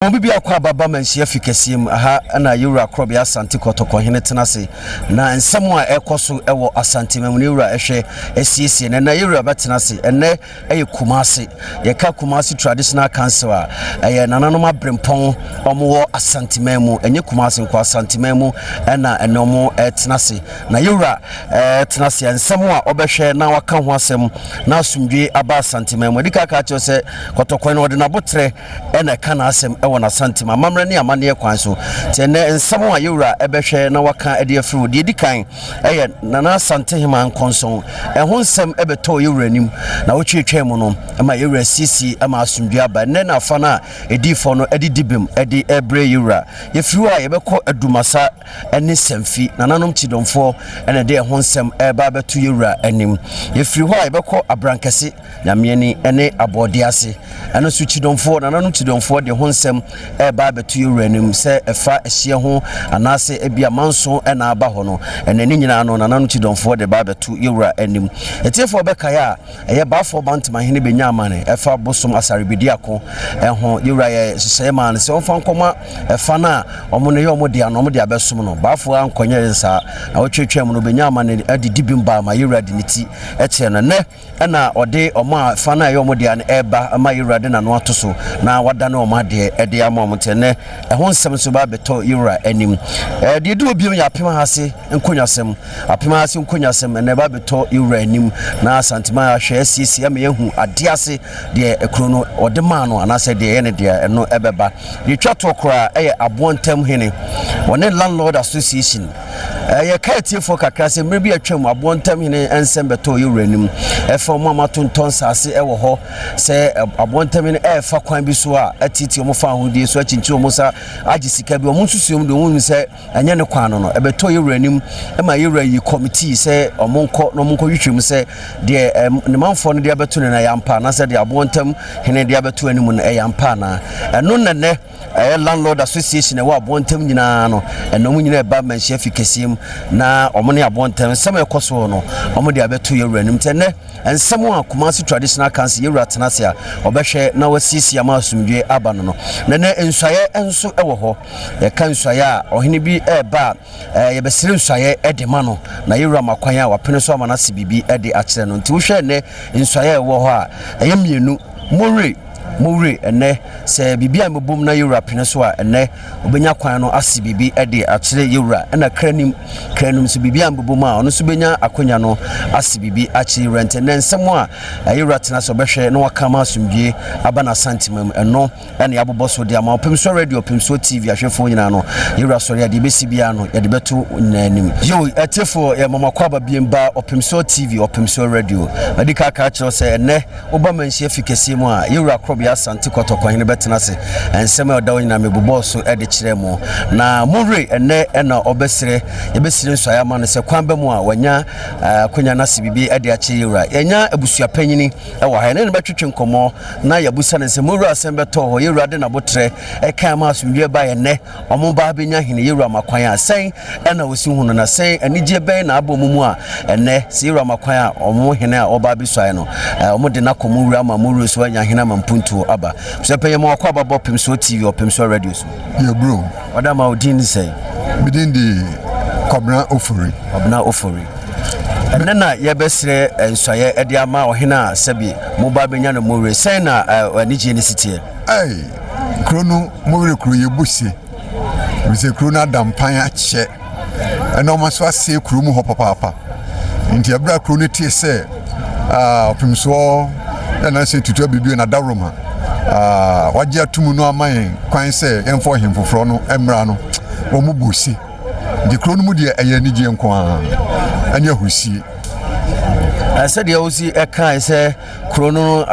Yɛma obi biako aba ba Manhyia fi kɛseɛ mu. Aha na Yɛwura Korɔbea Asante Kɔtɔkɔhene tena ase na nsɛm a ɛkɔ so wɔ Asante ma mu no Yɛwura hwɛ asiesie no. Ɛnnɛ Yɛwura bɛtena ase. Ɛnnɛ yɛ Kumasi. Yɛka Kumasi Traditional Council a, ɛyɛ nananom aberempɔn wɔn wɔ Asanteman mu. Ɛnyɛ Kumasi nko, Asanteman mu ɛna ɛne wɔn ɛtena ase. Na Yɛwura ɛtena ase a, nsɛm a ɔbɛhwɛ na waka ho asɛm na asomdwe aba Asanteman mu. Ɛdi kan ka kyerɛ sɛ Kɔtɔkɔn no ɔde n'abotrɛ ɛna ɛka n'asɛm ɛwɔ n'Asantem amammerɛ ne amanneɛ kwan so. Nti ɛnɛ nsɛm a Yɛwura ɛbɛhwɛ na waka ɛde afiri hɔ. Deɛ ɛdi kan ɛyɛ Nana Asantehema nkɔnsɔn. Ɛho nsɛm ɛbɛtɔɔ Yɛwura anim na wotwetwɛn mu no ɛma Yɛwura siesie ɛma asomdwe aba. Ɛnɛ na afa no a ɛdiifoɔ no ɛde dibem ɛde ɛbrɛ Yɛwura. Yɛfiri hɔ a yɛbɛkɔ Adumasa ɛne Samfi. Nananom Kyidɔmfoɔ ɛna ɛde ɛho nsɛm ɛreba abɛto Yɛwura anim. Yɛfiri hɔ a yɛbɛkɔ Abrankɛse Nyameani ne abɔɔdeɛ ase. Ɛno nso kyidɔmfoɔ, nananom kyidɔmfoɔ de ho nsɛm ɛreba abɛto yɛn wura anim sɛ ɛfa ɛhyeɛ ho anaasɛ ebi a manso ɛna aba hɔ no. Ɛnɛ ne nyinaa no nananom kyidɔmfoɔ de ba abɛto yɛn wura anim. Atiefoɔ bɛkae a ɛyɛ Baafoɔ Bantamahene bɛnya amane ɛfa bosom asarebediako ɛho. Yɛn wura yɛ nhyehyɛeɛ maa no sɛ ɔmfa nkɔma ɛfa no a wɔn no yɛ wɔn dea no wɔn de abɛsom no. Baafoɔ ankɔnyɛ saa na wɔtwetwɛn mu no bɛnya amane de di bim baa ma yɛn wura de ne ti kyerɛ no. Ɛnɛ Ɛnna ɔde wɔn a fa no a ɛyɛ wɔn dea no reba ma Yewura de n'ano ato so na wadane wɔn adeɛ de ama wɔn. Nti ɛnnɛ, ɛho nsɛm nso ba abɛtɔ Yewura anim. Deɛ ɛdi hɔ bio yɛ Apem Ahase nkonnwasɛm. Apem Ahase nkonnwasɛm, ɛnnɛ ɛba abɛtɔ Yewura anim na Asanteman ahwɛ asiesie ama yɛahu adeɛ ase deɛ kuro no ɔde maa no anaasɛ deɛ ɛyɛ ne dea, ɛno ɛbɛba. Deɛ ɛtwa toɔ koraa ɛyɛ Aboɔ Ntam Hene, wɔne Landlord Association. Yɛka atiefoɔ kakra sɛ mmerɛ bi atwam aboɔ ntam hene nsɛm bɛtɔɔ yɛ wura anim ɛfa wɔn a wɔatontɔn nsase wɔ hɔ sɛ aboɔ ntam hene ɛrefa kwan bi so a atietie wɔn fa ahodie so akyinkyini wɔn nsa agye sika bi wɔn nsusuo mu deɛ wɔn nim sɛ ɛnyɛ ne kwan no no ɛbɛtɔɔ yɛ wura anim ma yɛ wura yi kɔmitii sɛ wɔn nkɔ na wɔn nkɔ hwehwɛ mu sɛ deɛ ne manfoɔ no de abɛto ne no ɛyɛ ampa anaasɛ deɛ aboɔ ntam hene de abɛto anim no ɛyɛ ampa anaa ɛno nnɛnɛ Ɛyɛ Landlord Association ɛwɔ Aboɔntɛm nyinaa no, ɛna wɔn nyinaa ɛba Manhyia fi kɛseɛ mu na wɔn ne Aboɔntɛm nsɛm a ɛkɔ soɔ no wɔn de abɛto yɛwura anim. Nti ɛnɛ nsɛm a Kumasi Traditional Council yɛwura tena ase a ɔbɛhwɛ na wasiesie ama asomdwoeɛ aba no no. Na ɛnɛ nsuaeɛ nso ɛwɔ hɔ. Yɛka nsuaeɛ a ɔhene bi ɛreba a yɛbɛsrɛ nsuaeɛ de ma no na yɛwura ma kwan a wapene so ama no ase biribi de akyerɛ no. Nti wohwɛ ɛnɛ nsuaeɛ a ɛwɔ hɔ a ɛyɛ mmienu. Mowere Mo were ɛnnɛ, sɛ biribi a mebom na yɛwura pene so a, ɛnnɛ ɔbɛnya kwan no ase biribi de akyerɛ yɛwura. Ɛna kranim, kranim nso biribi a mebom a, ɔno nso bɛnya akonya no ase biribi akyerɛ yɛwura. Nti ɛnnɛ nsɛm a yɛwura tena sɛ ɔbɛhwɛ na waka ama asomdwie aba n'Asantema mu, ɛno ɛna yɛabobɔ so de ama Ɔpemsoɔ Radio, Ɔpemsoɔ TV ahwɛfoɔ nyinaa no. Yɛwura sɔre a, deɛ ɛbɛsi biara no, yɛde bɛto nyinaa anim. Yo, atiefoɔ, yɛma mo akwaaba biem ba Ɔpemsoɔ TV, Ɔpemsoɔ Radio. Madi kan aka akyerɛ wo sɛ ɛnnɛ Woba Manhyia fi kɛseɛ mu a, Yɛwura Korɔbea Asante Kɔtɔkɔhene bɛtena ase. Nsɛm a ɛda hɔ nyinaa mebobɔɔ so de kyerɛɛ mo. Na mo were ɛnnɛ na ɔbɛsrɛ, yɛbɛsrɛ nsuaeɛ ama no sɛ kwan ba mu a wanya akonya no ase biribi de akyerɛ Yɛwura. Yɛanya abusua panyini wɔ ha, yɛne no bɛtwetwe nkɔmmɔ na yɛabusa no sɛ, Mo wura asɛm bɛtɔɔ hɔ, Yɛwura de n'aboterɛ ɛkan ma asomdwoeɛ baeɛ nnɛ Wɔn ba bɛnya hene Yewura Makwan a, sɛn na wɔsi hu no, na sɛn anigyeɛ bɛn na abɔ wɔn mu a ɛnnɛ, sɛ Yewura Makwan a wɔn hene a ɔba abɛsuae no, wɔde no akɔ mo wura ama mo wura so anya hene ama mpuntuo aba. Sɛ pɛ yɛ ma wakɔ aba bɔ Ɔpemsoɔ TV, Ɔpemsoɔ Radio so. Yɛ bro. Ɔda ma wo din ne sɛn? Me din de Kwabena Ofori. Kwabena Ofori. Ɛnnɛ na yɛbɛsrɛ nsuaeɛ de ama ɔhene a sɛbi mo ba bɛnya no mo wura. Sɛn na anigyeɛ no si teɛ? Ei, kuro no mo werɛ kuro yɛ bu se efisɛ kuro no ada mpan akyɛ ɛna wɔn nso asɛe kuro mu hɔ papaapa nti ɛberɛ a kuro no tee sɛ ɔpemsoɔ ɛna sɛ tutu abibio na dawuroma wagye atum no ama yɛn kwan sɛ yɛmfa ɔhen foforɔ no mmra no wɔn mu bu se nti kuro no mu deɛ ɛyɛ anigyeɛ nko ara ɛne ahurusie. Sɛdeɛ wosi ɛkae sɛ Kuro no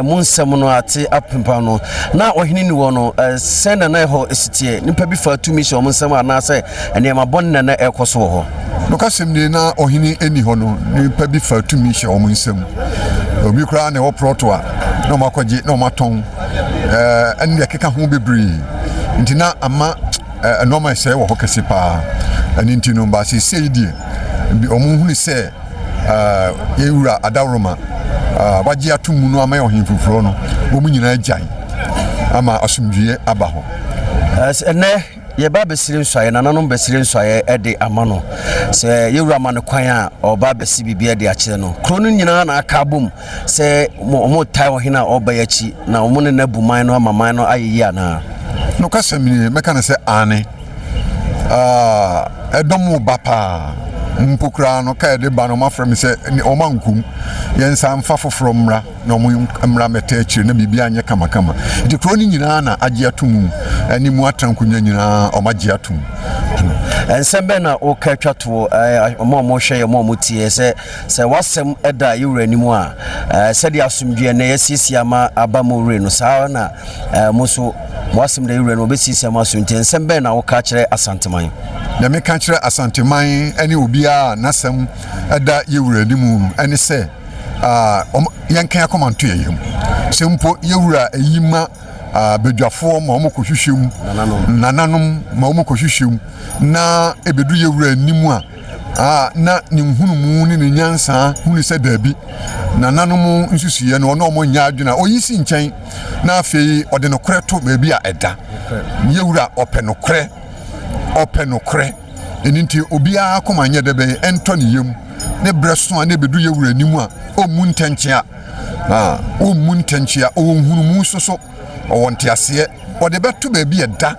mu nsɛm no ate apempam no, na ɔhene ni hɔ no, sɛn na na ɛhɔ si teɛ? Nnipa bi faa tumi hyɛ wɔn nsam anaasɛ nneɛma bɔne na na ɛrekɔ so wɔ hɔ? Nokwasɛm ni, na ɔhene nni hɔ no, nnipa bi faa tumi hyɛ wɔn nsam. Obi koraa na ɛwɔ prɔto a, na wɔakɔgye na wɔatɔn, ɛne deɛ ɛkeka ho bebree. Nti na ama nneɛma ɛsɛe wɔ hɔ kɛse paa. Ɛno nti no, ba seesei deɛ, wɔhunu sɛ yɛn wura adaworoma a wagye ato mu no ama yɛ ɔhene foforɔ no, wɔn nyinaa gyae. ama asomdwoeɛ aba hɔ. Ɛnɛ yɛba abɛsiri nsɔeɛ, nananom bɛsiri nsɔeɛ de ama no. Sɛ yɛwura ma no kwan a, ɔba abɛsi biribi de akyerɛ no. Kuro no nyinaa na aka abom sɛ wɔtae ɔhene a ɔba yi akyi na wɔn ne no abu man no ama man no ayɛ yie anaa? Nokwasɛm nie, mɛka no sɛ aane. Ɛdɔm reba paa. Mpo koraa no, kaa ɛde ba no, wɔafrɛ me sɛ wɔn ankom. Yɛnsan mfa foforɔ mmra na wɔn mmra mmɛta akyire na biribi anyɛ kamakama. Nti kuro no nyinaa na agye ato mu, ɛne mu atena nkonnwa nyinaa wɔn agye ato mu. Nsɛm bɛn na woka atwa toɔ ɔmo a wɔhwɛ yɛ, ɔmo a wɔtie, sɛ wasɛm da yɛwura anim a, sɛdeɛ asomdwoeɛ nnɛ yɛasiesie ama aba mu wure no, saa na mo nso mo asɛm da yɛwura no wɔbɛsiesie ama so? Nti nsɛm bɛn na woka kyerɛ Asanteman? Deɛ meka kyerɛ Asanteman ne obiara a n'asɛm da yɛwura anim no ɛne sɛ yɛnka akoma nto yɛn yam sɛ mpo yɛwura ayi ma badwafoɔ ma wɔn kɔhwehwɛ mu, nananom ma wɔn kɔhwehwɛ mu, na ɛbɛdu yɛwura anim a, na ne nhunumu ne ne nyansa hunu sɛ daabi, nananom nsusuiɛ no ɔne ɔmo nyɛ adwene a, ɔyi si nkyɛn na afei ɔde nokorɛ to baabi a ɛda. Yɛwura ɔpɛ nokorɛ, ɔpɛ nokorɛ. Ɛno nti obiara kɔma nyɛ dɛ bɛyɛ ɛntɔ ne yam ne berɛ so a na ɛbɛdu yɛwura anim a, ɔmmu ntɛnkyea, ɔmmu ntɛnkyea. Ɔwɔ nhunumu so so ɔwɔ nteaseɛ, ɔde bɛto baabi a ɛda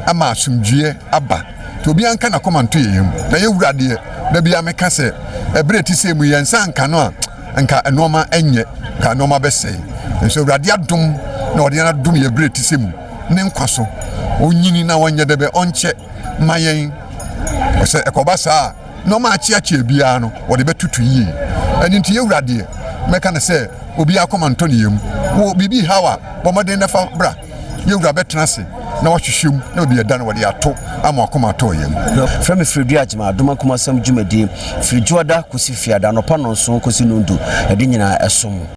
ama asomdwoeɛ aba. Nti obiara nka n'akoma nto yɛn yam na yɛwura deɛ da biara meka sɛ ɛberɛ ti sɛ mu yɛn nsa nka no a, nka nneɛma nyɛ, nka nneɛma bɛsɛe. Nso Awurade adom na ɔde yɛn adom yɛ berɛ ti sɛ mu ne nkwa so ɔnyini na wɔnyɛ dɛ bɛ ɔnkyɛ ma yɛn sɛ ɛkɔba saa a, nneɛma akyeakyea biara no wɔde bɛtutu yie. Ɛno nti yɛwura deɛ mɛka no sɛ obiara kɔma ntɔ ne yam. Wɔ biribi haw a, bɔ mmɔden na fa bra. Yɛwura bɛtena ase na wahwehwɛ mu na baabi ɛda no wɔde ato ama akoma atɔ yam. Frɛ me Firidua Agyema Adom Akumasɛm dwumadie firi Dwoada kɔsi Fiada anɔpa 7 kɔsi 10 ɛde nyinaa ɛsom.